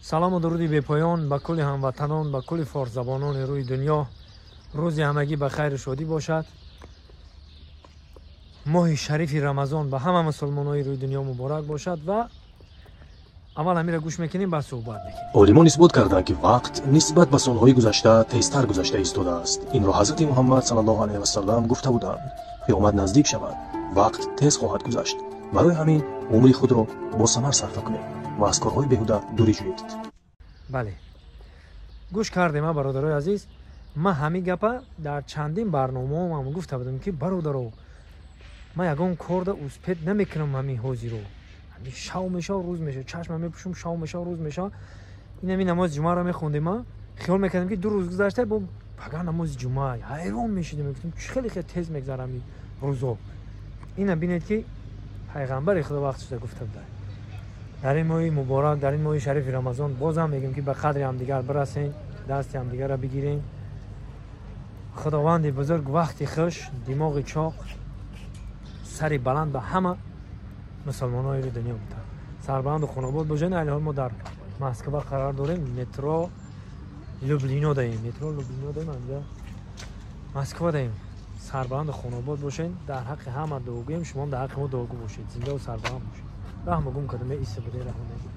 Салому дуруди бепоён ба кулли ҳамватанон, ба кулли форсзабонони рӯи дунё. Рӯзи ҳамагӣ ба хайру шодӣ бошад. Моҳи шарифи Рамазон ба ҳама мусулмонои рӯи дунё муборак бошад. Ва аввал ҳамира гӯш мекунем, баъд суҳбат мекунем. Олимон исбот карданд, ки вақт нисбат ба солҳои гузашта тезтар гузашта истодааст. Инро ҳазрати Муҳаммад саллаллоҳу алайҳи васаллам гуфта буданд: қиёмат наздик шавад, вақт тез хоҳад гузашт. Барои ҳамин умри худро бо самар сарфа кунед ва аз корҳои беҳуда дурӣ ҷӯед. Бале, гӯш кардем, а бародарои азиз. Ман ҳамин гапа дар чандин барномаам гуфта будам, ки бародаро, ман ягон корда успеть намекунам. Ҳамин ҳозиро шав мешав, рӯз мешав, чашма мепӯшум, шав мешав, рӯз мешав. Инами намози ҷумъаро мехондем, ма хиёл мекардем, ки 2 рӯз гузашта, бо пага намози ҷумъа. Ҳайрон мешидем, мегуфтем, чӣ хеле хеле тез мегзарам ин рӯзо. Ина бинед, ки пайғамбари Худо вақтшуда гуфта буда. Дар ин моҳи муборак, дар ин моҳи шарифи Рамазон бозам мегӯем, ки ба қадри ҳамдигар бирасем, дасти ҳамдигарро бигирем. Худованди бузург вақти хуш, димоғи чоқ, сари баланд ба ҳама мусулмонои рӯи дунё буда. Сарбаланду хонобод бошед. Айни ҳол мо дар Москва қарор дорем, метро Люблино даем, метро Люблино даем, анҷа Москва даем. Сарбаланду хонобод бошед. Дар ҳаққи ҳама дуогӯем, шумоам дар ҳаққи мо дуогӯ бошед. Зиндаву сарбаланд бошед. Раҳма гум кардам, иста буде, раҳма.